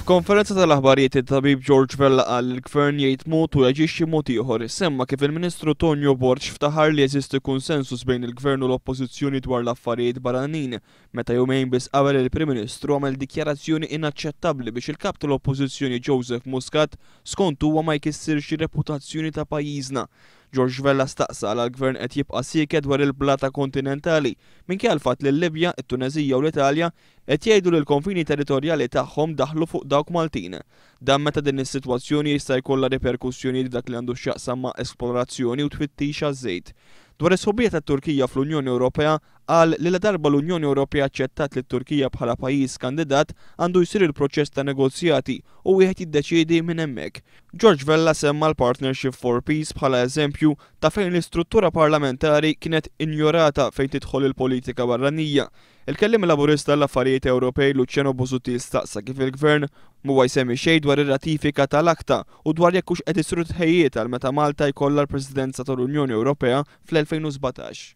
F'konferenza tal-aħbarijiet it-tabib George Vella qal li l-Gvern jgħid mod u jaġixxi mod ieħor. Semma kif il-Ministru Tonio Borg ftaħar li jeżisti kunsensus bejn il-Gvern u l-Oppożizzjoni dwar l-affarijiet barranin, meta jumejn biss qabel il-Prim Ministru għamel dikjarazzjoni inaċċettabbli biex il-Kap tal-Oppożizzjoni Joseph Muscat skont huwa ma jkissirx ir-reputazzjoni ta' pajjiżna. George Vella staqsa għala l-Gvern qed jibqa' sieket dwar il-blata kontinentali minkejja l-fatt li l-Libja, it-Tuneżija u l-Italja Qed jgħidu li l-konfini territorjali tagħhom daħlu fuq dawk Maltin. Dan meta din is-sitwazzjoni jista' jkollha riperkussjonijiet f'dak li għandu x'jaqsam ma' esplorazzjoni u tfittix għaż-żejt. Dwar is-sħubija tat-Turkija fl-Unjoni Ewropea, qal li ladarba l-Unjoni Ewropea aċċettat lit-Turkija bħala pajjiż kandidat għandu jsir il-proċess ta' negozjati u wieħed jiddeċiedi minn hemmhekk. George Vella semma l-Partnership for Peace bħala eżempju ta' fejn l-istruttura parlamentari kienet injorata fejn tidħol il-politika barranija. Il-Kelliem Laburista għall-Affarijiet Ewropej Luciano Busuttil staqsa kif il-Gvern m'huwa jsemmi xejn dwar ir-ratifika tal-ACTA u dwar jekk hux qed isiru tħejjijiet għal meta Malta jkollha l-Presidenza tal-Unjoni Ewropea fl-2017.